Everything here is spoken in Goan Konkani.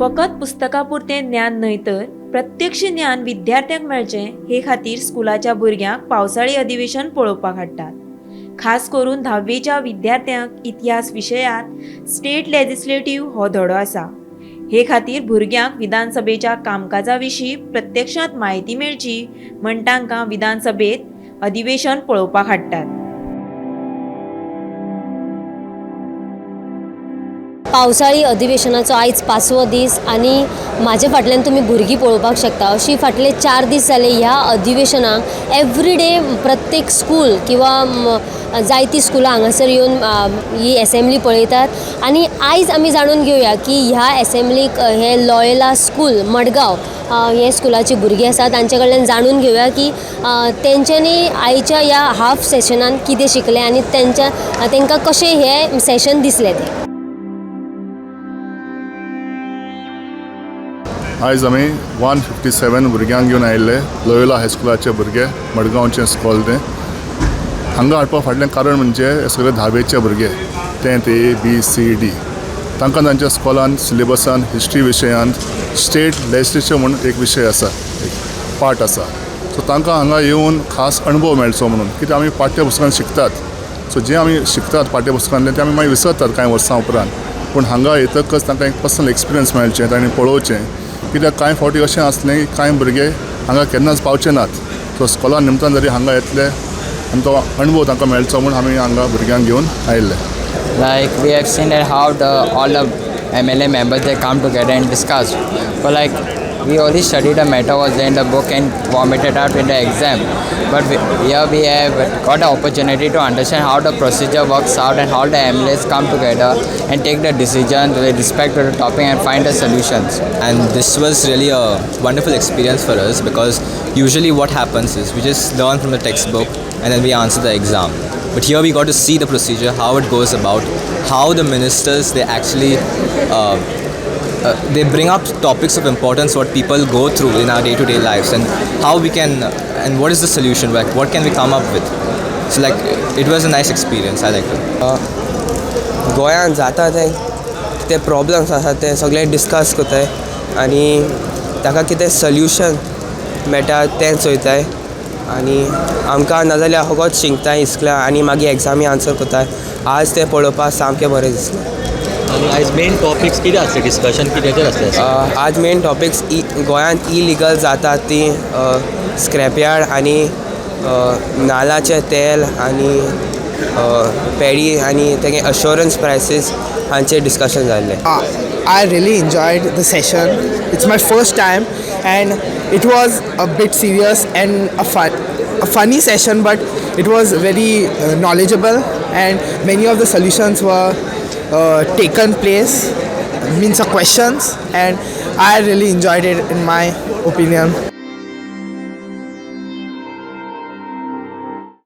फकत पुस्तकां पुरतें ज्ञान न्हय तर प्रत्यक्ष ज्ञान विद्यार्थ्यांक मेळचें हे खातीर स्कुलाच्या भुरग्यांक पावसाळी अधिवेशन पळोवपाक हाडटात. खास करून धाव्वेच्या विद्यार्थ्यांक इतिहास विशयांत स्टेट लेजिस्लेटीव हो धडो आसा. हे खातीर भुरग्यांक विधानसभेच्या कामकाजा विशीं प्रत्यक्षांत म्हायती मेळची म्हण तांकां विधानसभेंत अधिवेशन पळोवपाक हाडटात. पावसाळी अधिवेशनाचो आयज पांचवो दीस आनी म्हाजे फाटल्यान तुमी भुरगीं पळोवपाक शकता. अशी फाटले 4 दीस जाले ह्या अधिवेशनाक एवरी डे प्रत्येक स्कूल किंवा जायतीं स्कुलां हांगासर येवन ही एसेंब्ली पळयतात. आनी आयज आमी जाणून घेवया की ह्या एसेंब्लीक हे लॉयला स्कूल मडगांव हे स्कुलाची भुरगीं आसा तांचे कडल्यान जाणून घेवया की तेंच्यांनी आयच्या ह्या हाफ सेशनान कितें शिकलें आनी तांकां कशें हें सेशन दिसलें तें. आयज आमी 157 भुरग्यांक घेवन आयिल्ले लोयोला हायस्कुलाचे भुरगे, मडगांवचें स्कॉल तें. हांगा हाडपा फाटलें कारण म्हणजे सगळे धावेचे भुरगे, 10th A B C D, तांकां तांच्या स्कॉलान सिलेबसान हिस्ट्री विशयांत स्टेट लेजिस्लेचर म्हूण एक विशय आसा, एक पार्ट आसा. सो तांकां हांगा येवन खास अणभव मेळचो म्हणून, कित्याक आमी पाठ्यपुस्तकान शिकतात, सो जें आमी शिकतात पाठ्यपुस्तकांतलें तें आमी मागीर विसरतात कांय वर्सां उपरांत. पूण हांगा येतकच तांकां एक पर्सनल एक्सपिरियन्स मेळचें, तांणी पळोवचें. कित्याक कांय फावटी अशें आसलें की कांय भुरगे हांगा केन्नाच पावचे नात, सो स्कॉला निमतान जरी हांगा येतले आनी तो अणभव तांकां मेळचो म्हूण आमी हांगा भुरग्यांक घेवन आयिल्ले. Like we have seen that how the all the MLA members they come together and discuss. But like we only studied the matter was there in the book and vomited out in the exam. But here we have got the opportunity to understand how the procedure works out and how the MLAs come together and take the decisions with respect to the topic and find the solutions. And this was really a wonderful experience for us because usually what happens is we just learn from the textbook and then we answer the exam. But here we got to see the procedure, how it goes about, how the ministers, they actually they bring up topics of importance, what people go through in our day-to-day lives, and how we can, and what is the solution, like what can we come up with. So like it was a nice experience, I liked it. गोंयांत जाता तें कितें प्रॉब्लम्स आसा ते सगळे डिस्कस करताय आनी ताका कितें सोल्युशन मेळटा तें चोयताय आनी आमकां नाजाल्यार होगोत शिकताय इस्कुला आनी मागीर एग्जामी आन्सर करताय. आज तें पळोवपाक सामकें बरें दिसलें. आनी आयज मेन टॉपिक्स कितें आसले, डिस्कशन कित्याचेर आसलें? आज मेन टॉपिक्स गोंयांत इलिगल जातात ती स्क्रॅपयार्ड आनी नालाचें तेल आनी पेडी आनी तेगे अश्योरन्स प्रायसीस हांचेर डिस्कशन जाल्लें. I really enjoyed the session. It's my first time and it was a bit serious and a funny session, but it was very knowledgeable and many of the solutions were taken place, means the questions, and I really enjoyed it in my opinion.